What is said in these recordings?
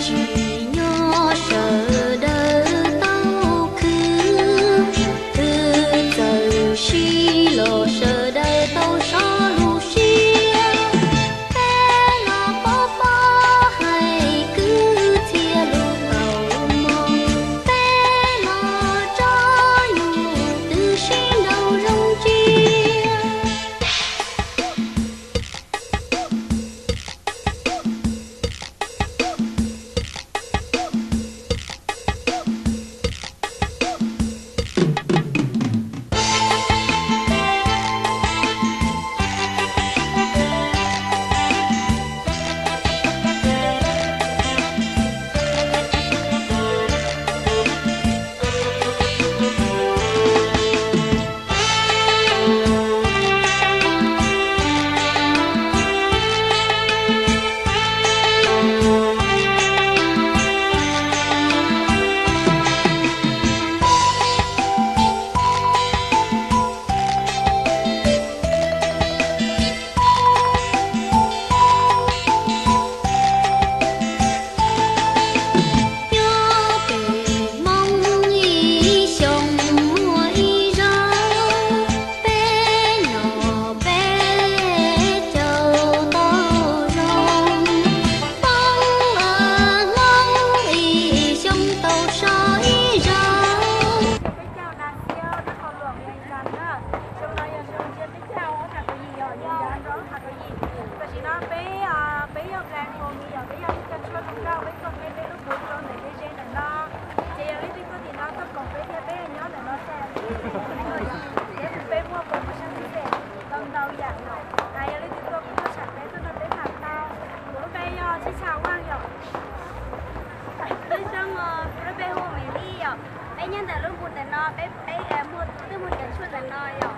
Tsim nyog sawv daws tau khwv, khwv txawm sib los sawv daws tau sov lub siab. Peb los pov pob hais kwv txhiaj lub tau mog, peb los tso nyuj twb sib nraus zoo ntsia. Nyob pem Hmoob ib xyoo muaj ib zaug, peb noj peb caug tau zoo. Hmoob, Hmoob ib xyoo tau so ib zaug. Peb caug na, xyoo no yog xyoo ntsia peb caug ob phav kaum yim, yog yog ob phav kaum yim. Tam sim no peb, peb yog Black Hole, yog peb yog ib co tshuaj zoo nkauj, peb tuaj qhib peb lub qub rau ntawm peb ze ntawm no. Ces yog leej twg tuaj tim no tuaj koom peb thiab peb nyob ntawm no tag, ces peb muaj promotion ntau ntau yam no. Yog leej twg tuaj kuj tuaj tsham peb, tuaj nrog peb tham tau. Kuv lub npe yog Tsib Tshaj Vaj yom. Nyob zoo, kuv lub npe hu Maiv Lij yom. Peb nyob ntawm lub npus ntawm no, peb, peb muaj, twb muaj cov tshuaj ntawm no yom.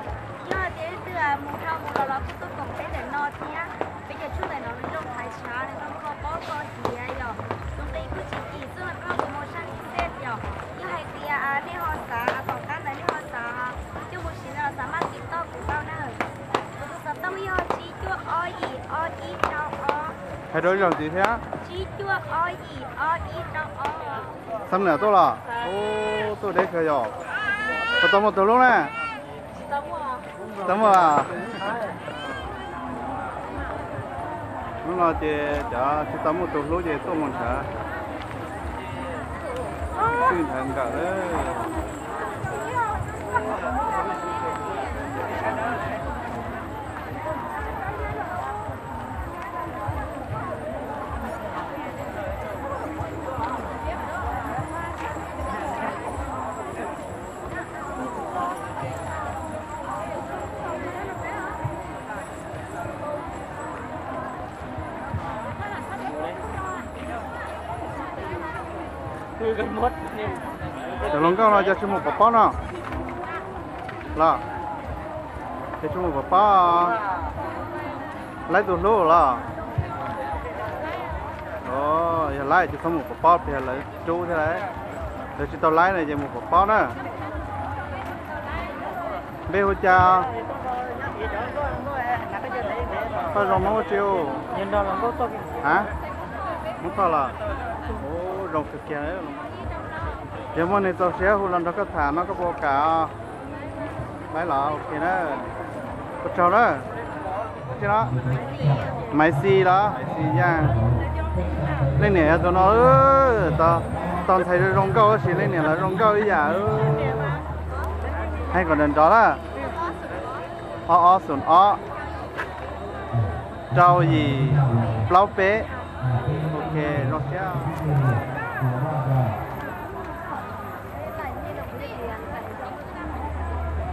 Yog tias leej twg mus dhau mus los los kuj tuaj koom peb ntawm no thiab. Peb cov tshuaj ntawm no nws zoo hais tshav, nws zoo kho pob kho hiav yom. Tus nqi kuj tsis kim, txoj no kuj promotion ib txhij yom. Yog hais tias nej ho xav, tom qab ntawd nej ho xav coj mus siv no los xav maj TikTok kuv tau na. Kuv tus xov tooj yog tsib cuaj ob yim ob ib rau ob. Hais rau ib zaug ntxiv thiab. Tsib cuaj ob yim ob ib rau ob. Xam nam tuaj los? Ub, tuaj deb kawg yom. Puas tau muaj tus hlub na? Tsis tau muaj. Hnub no ces cov tsis tau muaj tus hlub ces tuaj mus nrhav, tuaj nrhav nkawm lawm. Cov hluas nkauj no cov tsis mus pov pob no los? Cov tsis mus pov pob, laib tus hlub los? Yog laib ces txhob mus pov pob, pliag lawv rub thiab lauj. Lawv tsis tau laib no ces mus pov pob na. Npe hu cas? Paj zoo Hmoob ua tsi? Ha, Hmoob Thoj los? Zoo kawg kiag. Yog muaj neeg txaus siab hu los nrog koj tham no koj puas kam? Laib los ok na. Ua tsaug na. Maiv Xis los? Maiv Xis Yaj. Leej niam yog tus no. Tos ntxhais zoo nkauj tab sis leej niam los zoo nkauj ib yam. Hais kom nrov nrov na. Ob ob xoom ob rau yim plaub peb. Ok, zoo siab.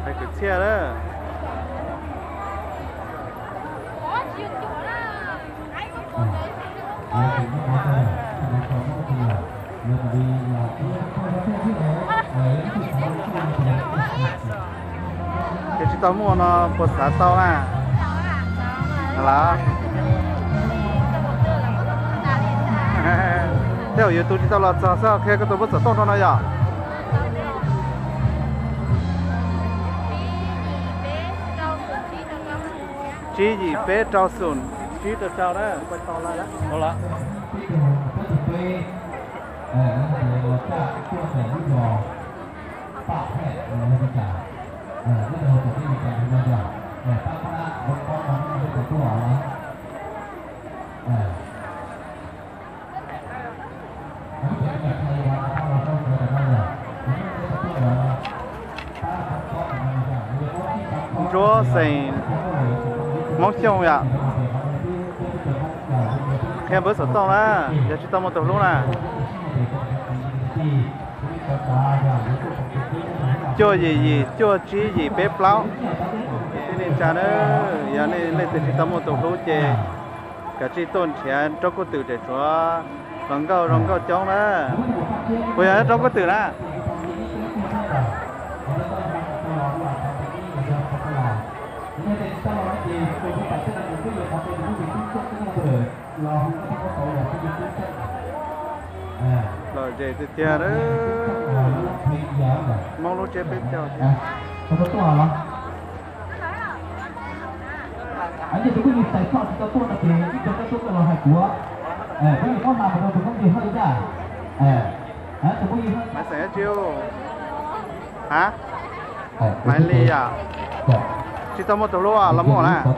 Hais kwv txhiaj lawm. Ces tsis tau muaj no puas xav tau na? Los, tej zaum yus tus tsis tau los txog xwb, qhia koj tus puab xov tooj rau no yom. Tsib yim peb rau xoom tsib rau rau na. Ntsuab xeem Hmoob Xyooj yom. Qhia npawb xov tooj na, yog tsis tau muaj tus hlub na. Cuaj yim yim cuaj tsib yim peb plaub. Tib neej tsa na, yog nej leej twg tsis tau muaj tus hlub ces kav tsij tuaj nrhiav Roob Kub Twm, tseem tshuav hluas nkauj zoo nkauj coob na. Puas yog Roob Kub Twm na? Lom zem tiag tiag. Hmoob lub tsiab peb caug. Maiv Xeem dab tsi? Ha? Maiv Lis yom? Tsis tau muaj tus hlub los muaj na? Tsis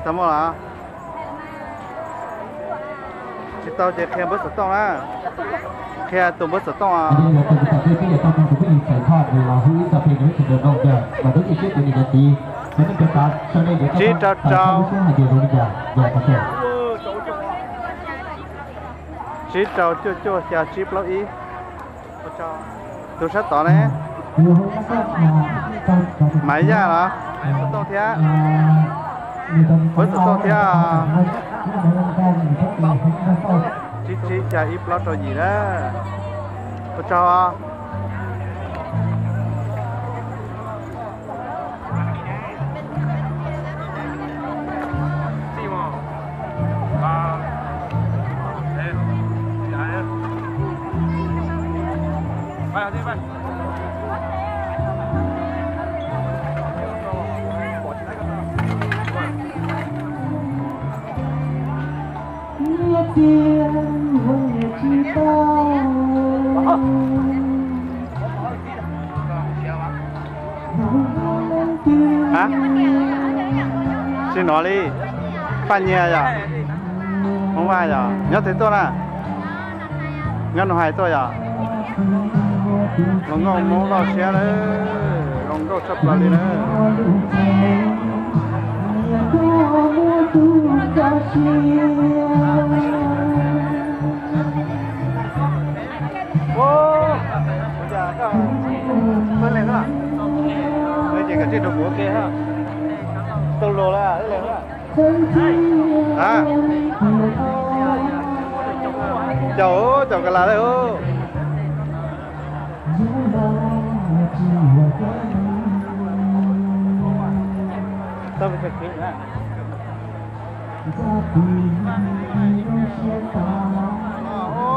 tau muaj los? Tsis tau ces qhia npawb xov tooj na. Qhia tus npawb xov tooj. Tsib rau rau, tsib rau cuaj cuaj xya tsib plaub ib. Tus sab tod ne? Maiv Yaj los? Xov tooj thiab. Npawb xov tooj thiab. Tsib tsib xya ib plaub rau yim na. Ua tsaug. Ha? Tsis hnov li. Paj Nyiag yom? Hmoob Vaj yom? Nyob twg tuaj na? Nyob Nus Hais tuaj yom? Hluas nkauj Hmoob loj siab lawm, zoo nkauj tshaj plaws li na. Ces kav tsij rau kuv ua ke ha. Tau los lawm. Caum, caum kas las lawm.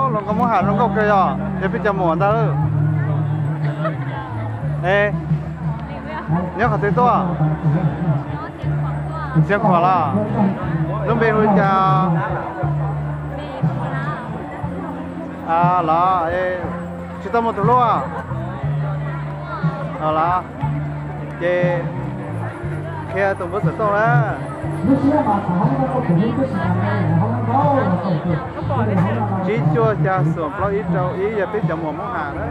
Hluas nkauj Hmoob Ham zoo nkauj kawg yog, yog peb cov muam ntag. Es nyob qhov twg tuaj? Xiav Khuam los? Lub npe hu li cas? Los, tsis tau muaj tus hlub los? Ces qhia tus npawb xov tooj na. Tsib cuaj xya xoom plaub ib rau ib, yog peb cov muam Hmoob Ham na.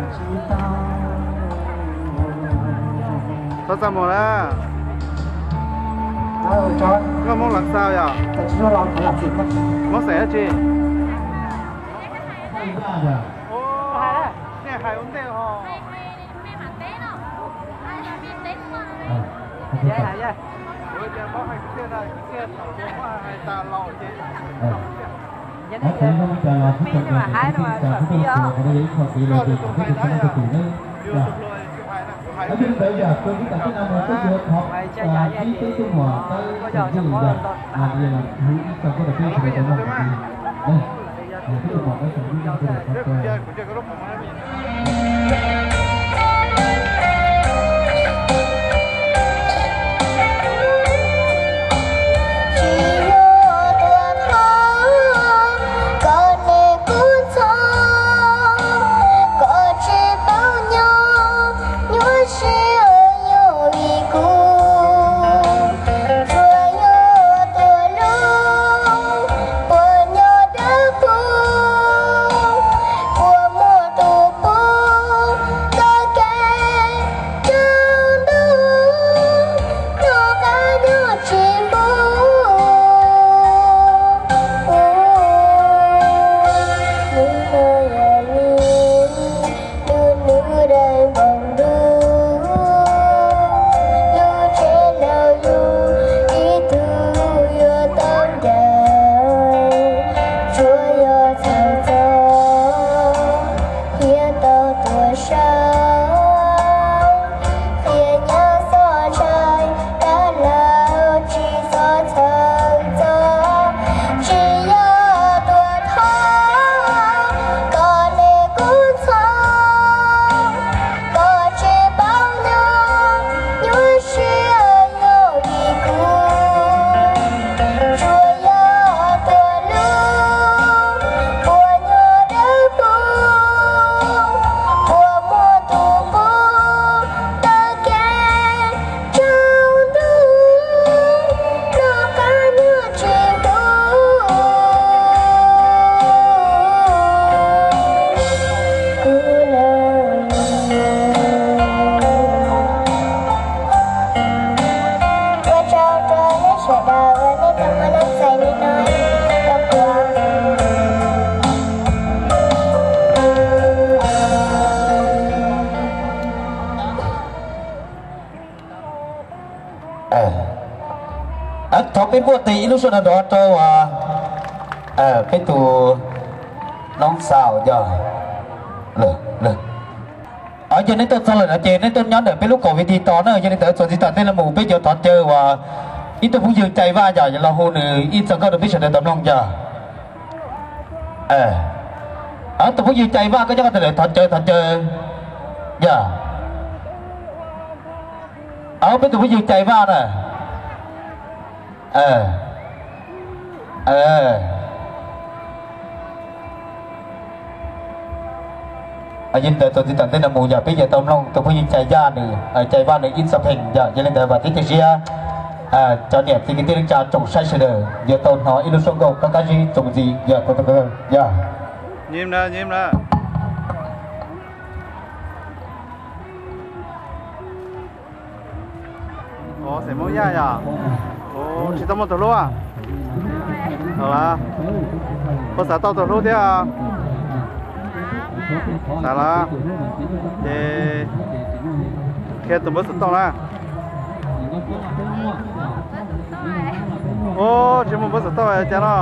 Txhob txaj muag na. Nkauj Hmoob Lav Xaus yom? Hmoob xeem dab tsi? Nej hais ua ntej ho. Tes ib lub suab nrov nrov rau peb tus noob xaus yog. Yog nej tuaj txog lawm no ces nej tuaj nyob ntawm peb lub kaum vim tis tos na, yog li ntawd txuas ntxiv tom ntej no mus peb yuav thov caw uas ib tug phooj ywg Cai Vaj yog los hu nws ib txoj nkauj rau peb sawv daws tau mloog yog. Tus phooj ywg Cai Vaj koj nyob qhov twg lawm, thov caw thov caw yog. Peb tus phooj ywg Cai Vaj na. Yog li ntawd txuas ntxiv tom ntej no mus yog peb yuav tau mloog tus phooj ywg Cai Vaj nws, Cai Vaj nws ib txoj pheej yog. Yog li ntawd vam thiab cia siab cov niam txiv kwv tij neej tsa tsoom saib sawv daws yuav tau hnov ib lub suab nkauj qab qab zib txuas ntxiv yog. Yog. Xeem Moob Yaj yog? Tsis tau muaj tus hlub a? Puas xav tau tus hlub thiab? Xav los? Ces qhia tus npawb xov tooj na. Ub, tsis muaj npawb xov tooj cas no.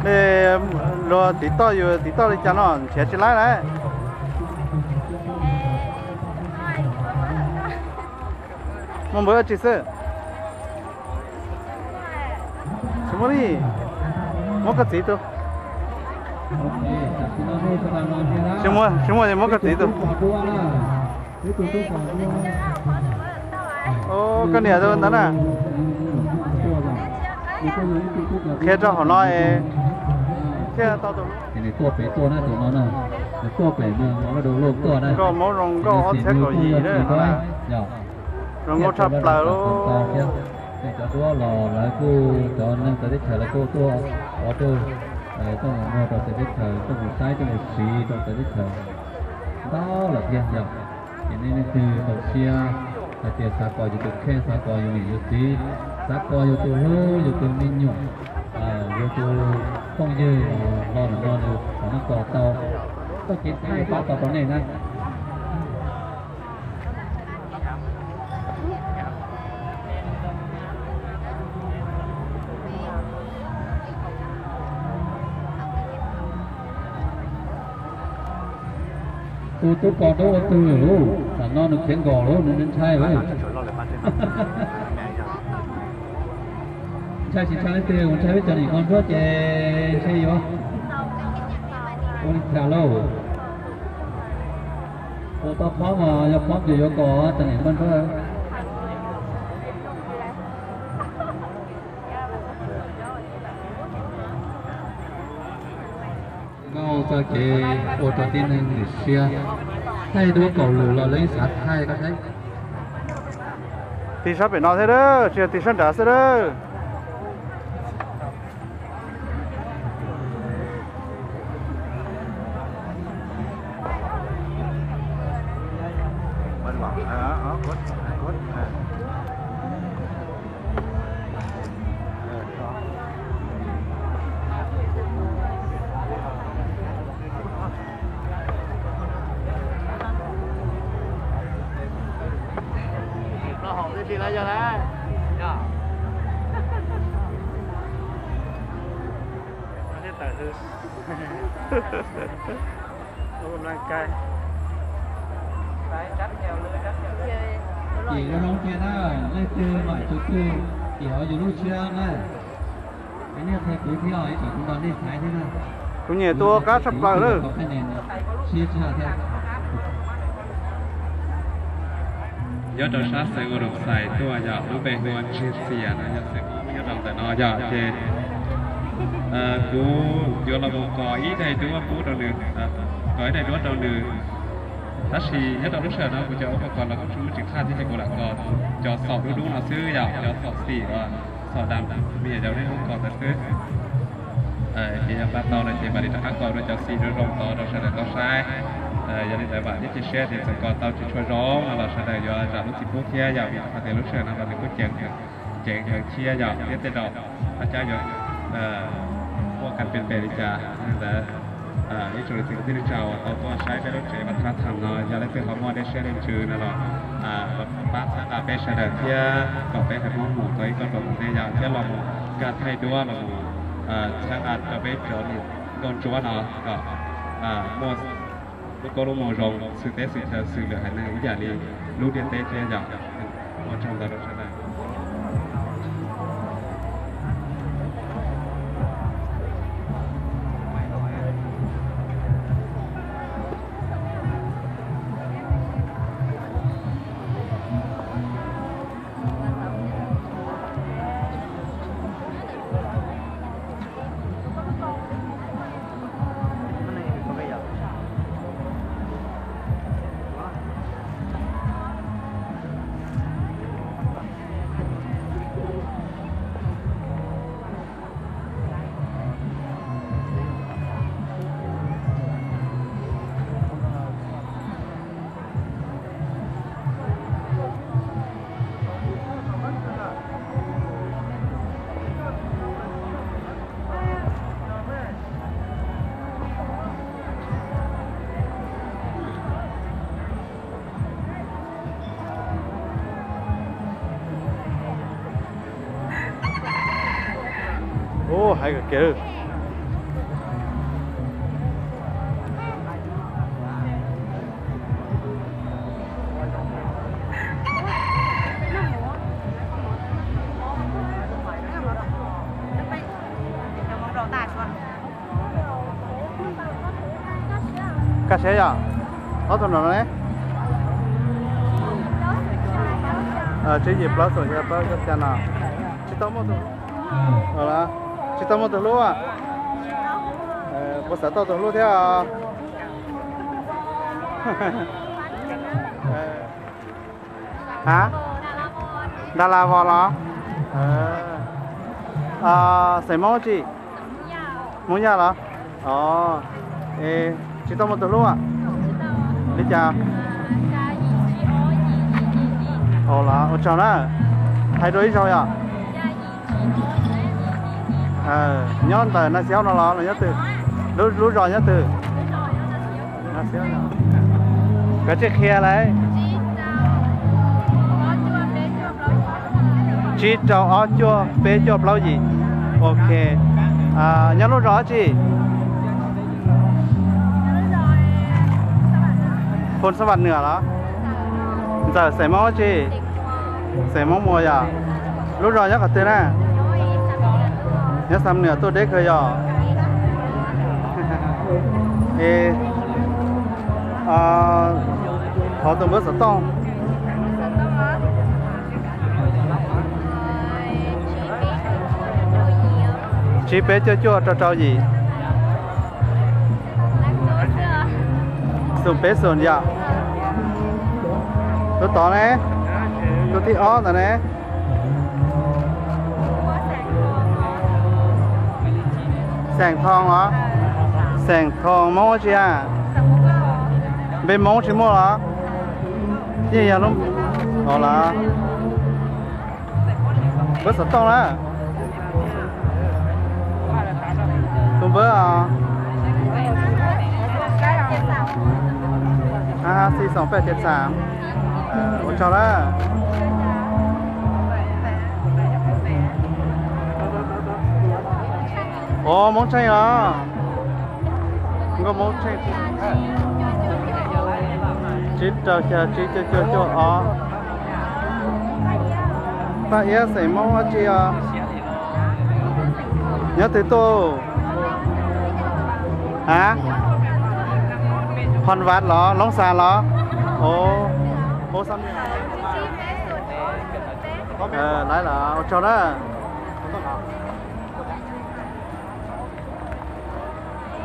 Nej luag tiv toj yus tiv toj li cas no nrhiav tsis laib na. Muaj npawb dab tsi xwb? Tsis muaj li. Muab koj txiv tus. Tsis muaj, tsis muaj, muab koj txiv tus. Koj niam tus ntawd na. Qhia rau hauv no es thiaj tau tus. Nws tuaj pem tuaj na, tus no na, nws tuaj pem mus ua dua luj tuaj na. Nkauj Hmoob zoo nkauj ob txhiab kaum yim na. Zoo nkauj tshaj plaws li. Cov duab los lawv kuj, cov neeg txawv teb chaws lawv kuj tuaj ua tuaj, tuaj mus muag rau txawv teb chaws, tuaj mus saib, tuaj mus siv rau txawv teb chaws ntau lawm thiab yog. Ces nej leej twg txaus siab hais tias xav kom yus tus kheej, xav kom yus niam yus txiv, xav kom yus tus hlub, yus tus me nyuam, yus tus phooj ywg los no nws xav kom tau, koj cev thaij pab tau rau nej na. Tus tub kos dub ua twg lawm lauj? Tam no nws khiav nkaus lawm, nws ntshai lawm. Ntshai tsis ntshai leej twg, ntshai peb cov niam nkauj ntsuab ces ntshe yuav ua li cas lauj. Ua tau phob mas yog phob ces yuav kom cov niam nkauj ntsuab. Nkauj txoj kev ua rau tib neeg lwm siab, thaij duab kaum lwm los lawv yeej xav thaij koj saib. Tig sab pem no thiab, tsis yog tig sab nrad xwb. Ces zoo zoo tiag na, leej twg mam tus twg, ces hov yus lub siab na. Nej qhia kuv thiab, ib tsam kuv nrog nej xaiv thiab na. Kuv nyiam tus qab tshaj plaws lawm. Siab tshaj thiab. Nyob rau sab xeev Ua Roos Xais tuaj yog lub npe hu ua Ntsiag Txias no, yog xeev Hmoob nyob rau ntawm no yog ces kuv yuav los mus kos ib daim duab pub rau nws, kos ib daim duab rau nws. Tab sis nyob rau lub sij hawm no kuv cov uv pas kos los kuj tsis muaj tsis qhaj thiab ces kuv lam kos cov xaum dub dub no xwb yom, cov xaum xim uas xaum dam me nyuam yaus nej muab kos ntawd xwb. Ces yog npaj tau no ces mam li rov qab kos dua cov xim zoo zoo tod rau sawv daws tau saib. Yog li ntawd vam thiab cia siab tias txawm kos tau tsis tshua zoo no los sawv daws yuav zam lub txim pub thiab yom, vim hais tias lub sij hawm no los nws kuj ceev, ceev heev thiab yom, thiab tej zaum lawv cab yuav muaj kas pes pes li cas ntawd. Ib tsoom niam txiv kwv tij neej tsa uas tau tuaj saib peb lub tsev Vaj Thab Tham no, yog leej twg ho muaj dej siab dej ntsws no los pab txhawb nqa peb sawv daws thiab kom peb haiv Hmoob mus tau ib kauj ruam mus ntej yom, thiab los mus nkag thaij duab los mus txhawb nqa rau peb cov nkauj ntsuab no kom muaj lub koob lub moo zoo xwm teb xwm chaw xwm lwm haiv neeg ib yam li lub ntiaj teb thiab yom. Ua tsaug ntau rau sawv daws. Ub, hais kawg kiag. Kaj siab yom? Ob tug no ne? Tsib yim plaub xoom xya plaub xya no. Tsis tau muaj tus, tsis tau muaj tus hlub. Puas xav tau tus hlub thiab? Ha? Nta la vos los? Xeem Hmoob tsi? Hmoob Yaj los? Os, es tsis tau muaj tus hlub? Li cas? Ua los ua tsaug na. Hais dua ib zaug yom. Nyob ntawm Naj Xiaub no los los nyob twg? Lub zos nyob twg? Koj tsis qhia lauj. Tsib rau ob cuaj peb cuaj plaub yim. Ok. Nyob lub zos dab tsi? Phoos Xab Vam Nwm los? Ntxawm xeem Hmoob dab tsi? Xeem Hmoob Muas yom. Lub zos nyob qhov twg na? Nyob Xam Nwm tuaj deb kawg yom. Es thov tus npawb xov tooj. Tsib peb cuaj cuaj rau rau yim. Xoom peb xoom yom. Tus tod ne? Tus thib ob ntawd ne? Xeem Thoo los? Xeem Thoo Hmoob dab tsi a? Npe Hmoob tsis muaj los? Yeej yog lub, os, npawb xov tooj na. Tus npawb os. Xis xoom peb tias xam. Ua tsaug na. Os, Hmoob Tsheej os. Nkauj Hmoob Tsheej. Tsib rau xya tsib cuaj cuaj cuaj ob. Paj Iab xeem Hmoob dab tsi os? Nyob twg tuaj? Ha? Phon Vaj los? Loob Xas los? Lawv los ua tsaug na.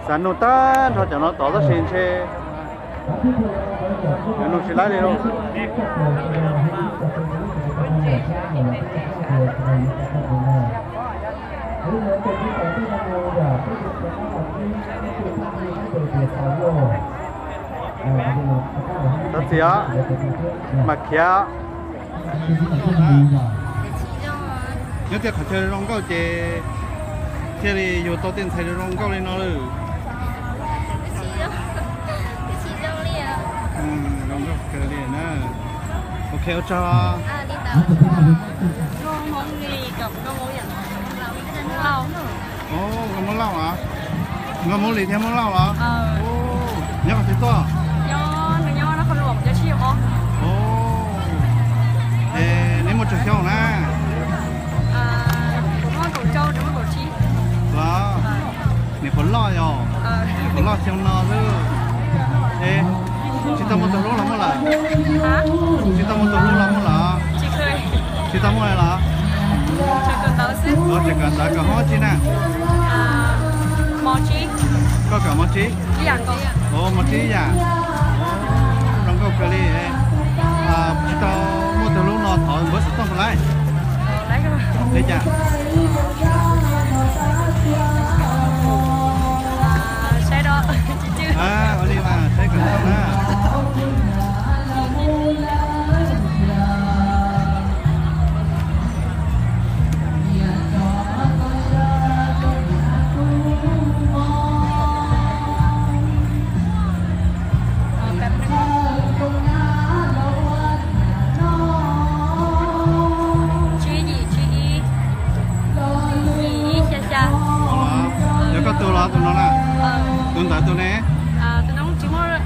Xav nug tag nrho cov no tod tab sis ntshe nug tsis laib li lauj. Thov txim os, mam khiav. Nyob tej qhov chaw zoo nkauj ces thiaj li yug tau tej ntxhais zoo nkauj li no lawm. Zoo nkauj kawg li na. Ok, ua tsaug. Nkauj Hmoob Lis thiab Hmoob Lauj los? Nyob qhov twg tuaj? Es neb muaj tsawg xyoo na? Los, nim qhuav loj yog, nim qhuav loj xyoo no xwb. Es tsis tau muaj tus hlub los muaj lawm? Tsis tau muaj tus hlub los muaj lawm? Tsis tau muaj li los? Tseem kawm ntawv, kawm hoob tsi na? Koj kawm mos tsi? Mos tsi ib yam. Zoo nkauj kawg li. Tsis tau muaj tus hlub no thov npawb xov tooj puas laib? Li cas? Ua li mas saib kom tau na. Tsib yim tsib ib, yim ib xya xya. Yog koj tus los tus no na? Tus ntawd tus ne? Tus no tsis muaj,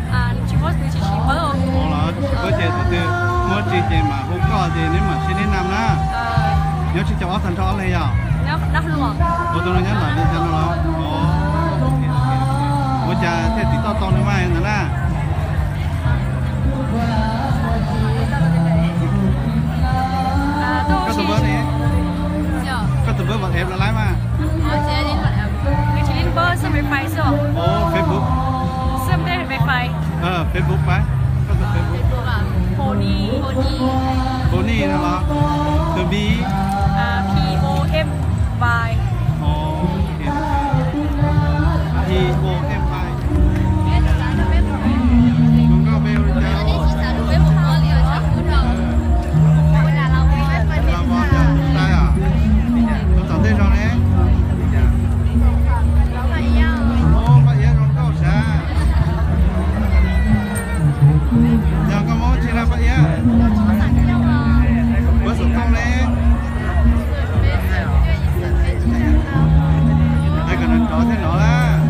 tsis muaj tus tsis siv npawb. Los tsis siv npawb ces tus twg muaj tsis ces mam hu koj ces neb mam sib neb nam na. Nyob tsib caug ob tag nrho ob leeg yog? Ua tus no nyob ntawm li cas no los? Ua cas thiaj tim toj tau nws mas ntawd na? Koj tus npawb ne? Koj tus npawb vam ev los laib mas. Facebook. Facebook pab. Koj tus Facebook. Pony no los? Tus B? P O M Y. P O M Y. Tus nkauj npe hu li cas? Los mos cov tais os. Tus tom ntej zog ne? Paj Iab zoo nkauj sav. Yog koj Hmoob tsi na Paj Iab? Npawb xov tooj ne? Hais kom nws rov thiaj nov lawm.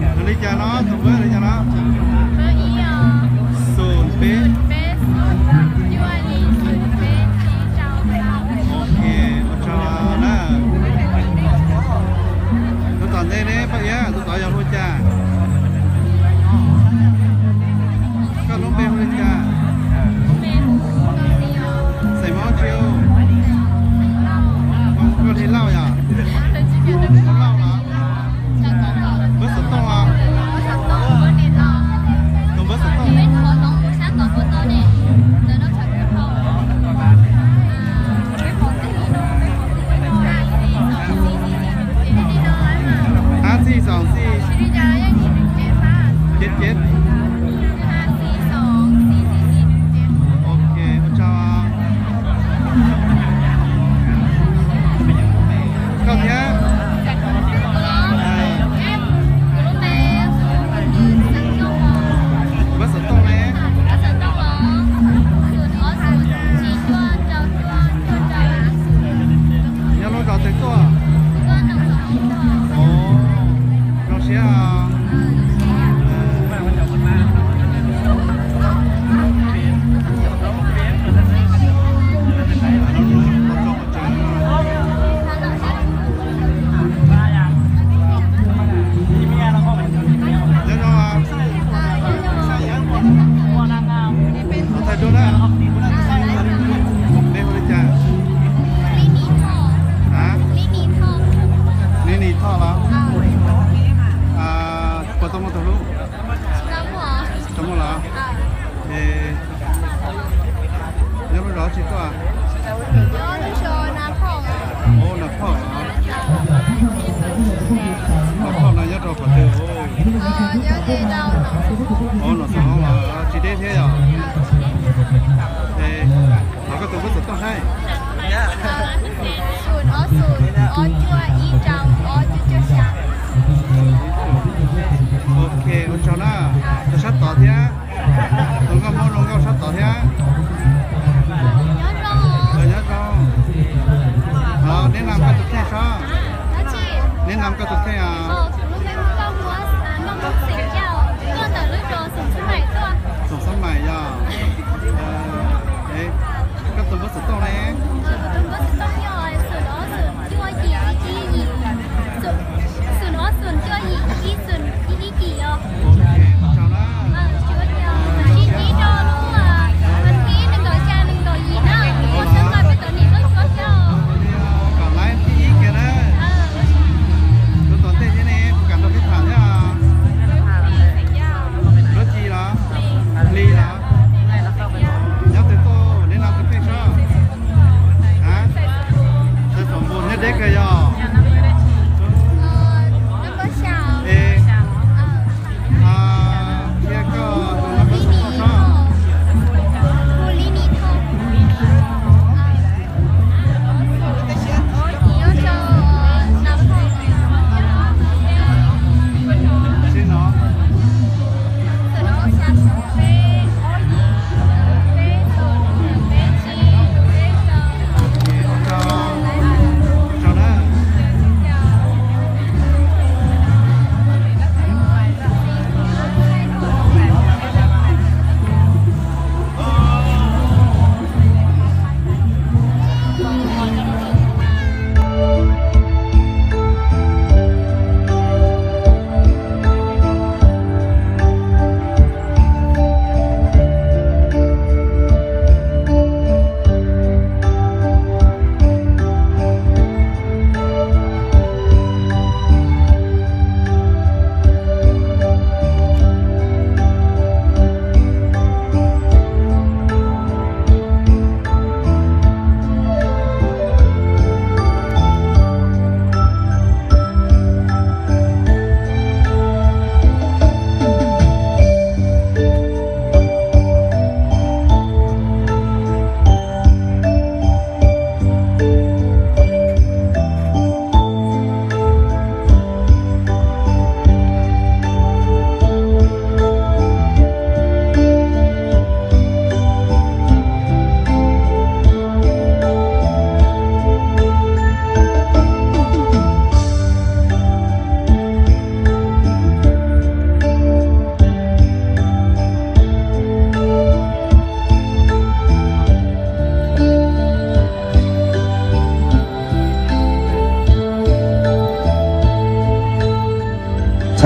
Yog li cas no, tus npawb li cas no? Xoom peb. Ok, ua tsaug na. Tus tom ntej ne Paj Iab, tus tod yog hu cas? Koj lub npe hu li cas? Xeem Hmoob tsi? Koj li Lauj yog? Lauj los? Npawb xov tooj los? Tus npawb xov tooj. Hab xij xoom xij. Ceb ceb. Ok, ua tsaug. Koj thiab. Npawb xov tooj ne? Nyob lub zos twg tuaj? Zoo siab. Nyob zoo. Thaj dua na. Npe hu li cas? Nis Thoj los? Puas tau muaj Tus kheej sab? Neb nam koj tus kheej os? Xoom Xab Maim yog. Koj tus npawb xov tooj ne? Kom laib thib ib kiag na. Tus tom ntej thiab ne, puas kam nrog peb tham thiab? Lub tsi los? Hli los? Nyob twg tuaj, neb nam tus kheej sab? Xav Xoom Npus nyob deb kawg yog? Thiab koj tus nam npawb xov tooj sab? Sib no.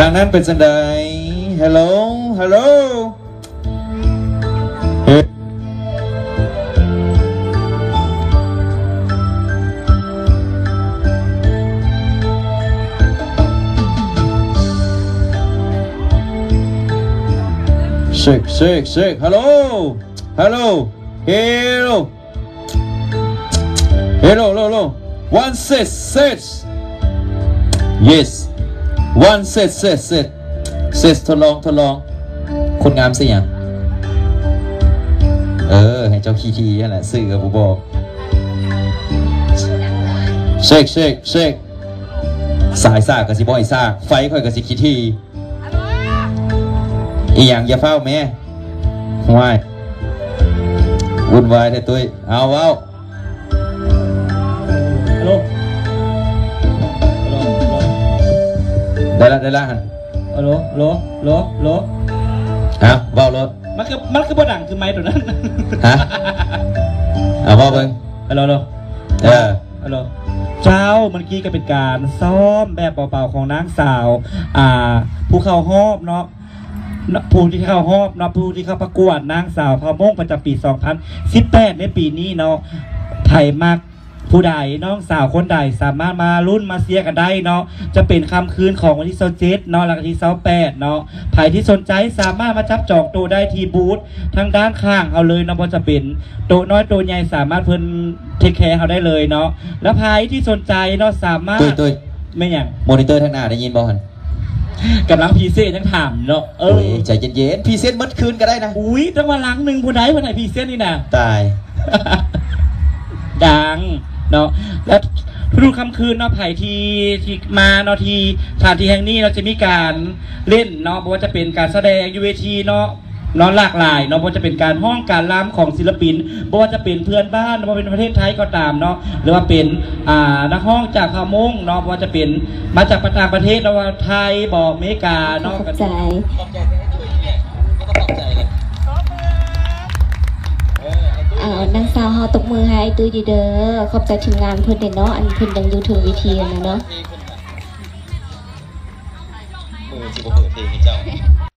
Thav nan pes txeeg dais. Hello, hello. Sek, sek, sek. Hello. Hello. Hello. Hello, hello, hello. One set, set. Yes. One set, set, set. Set ทดลอง ทดลอง. คนงามชื่อหยัง? เออ ให้เจ้าขี้ทีนั่นแหละ ชื่อก็บ่บอก. Shake, shake, shake. สายซ่าก็สิบ่ให้ซ่า ไฟข้อยก็สิขี้ที. อีหยัง อย่าฟ้าวแม่ ห่วย วุ่นวายแท้ตุ้ย เอาเว้า ฮัลโหล ฮัลโหล ฮัลโหล ได้ละ ได้ละหั่น ฮัลโหล ฮัลโหล ฮัลโหล ฮัลโหล ฮะ เว้าโลด มันคือ มันคือบ่ดังคือไมค์ตัวนั้น ฮะ เอาเว้าเบิ่ง ฮัลโหล ฮัลโหล เออ ฮัลโหล เจ้า เมื่อกี้ก็เป็นการซ้อมแบบเบาๆของนางสาว อ่า ผู้เข้ารอบเนาะ ผู้ที่เข้ารอบเนาะ ผู้ที่เข้าประกวดนางสาวเผ่ามงประจำปี สองพันสิบแปด ในปีนี้เนาะ ไผมักผู้ใด น้องสาวคนใด สามารถมาลุ้นมาเชียร์กันได้เนาะ จะเป็นค่ำคืนของวันที่ ยี่สิบเจ็ด เนาะ แล้วก็ที่ ยี่สิบแปด เนาะ ไผที่สนใจสามารถมาจับจองโต๊ะได้ที่บูธทางด้านข้างเฮาเลยเนาะ บ่ว่าจะเป็นโต๊ะน้อยโต๊ะใหญ่ สามารถเพิ่น take care เฮาได้เลยเนาะ แล้วไผที่สนใจเนาะ สามารถ ตุ้ย ตุ้ย แม่นหยัง มอนิเตอร์ทางหน้าได้ยินบ่หั่น กำลังพรีเซนต์ยังถามเนาะ เออ โอ้ย ใจเย็นๆ พรีเซนต์เมิดคืนก็ได้นะ อุ้ย ตั้งว่าหลังหนึ่งผู้ใดผู้ใดพรีเซนต์นี่นะ ตาย ดังเนาะ และทุกๆค่ำคืนเนาะ ไผที่ ที่มาเนาะ ที่สถานที่แห่งนี้เนาะ จะมีการเล่นเนาะ บ่ว่าจะเป็นการแสดงอยู่เวทีเนาะ เนาะ หลากหลายเนาะ บ่ว่าจะเป็นการฮ้องการรำของศิลปิน บ่ว่าจะเป็นเพื่อนบ้าน บ่ว่าเป็นประเทศไทยก็ตามเนาะ หรือว่าเป็นอ่านักฮ้องจากเผ่าม้งเนาะ บ่ว่าจะเป็นมาจากต่างประเทศเนาะ ว่าไทยบ่ อเมริกาเนาะ ขอบใจ ขอบใจ ขอบใจเลย เออ ไอ้ตุ้ย เออ น้องสาวเฮาตบมือให้ไอ้ตุ้ยดีเด้อ ขอบใจทีมงานเพิ่นเด้อเนาะ อันเพิ่นยังอยู่เทิงเวทีนะเนาะ เออ สิบ่เปิดเพลงให้เจ้า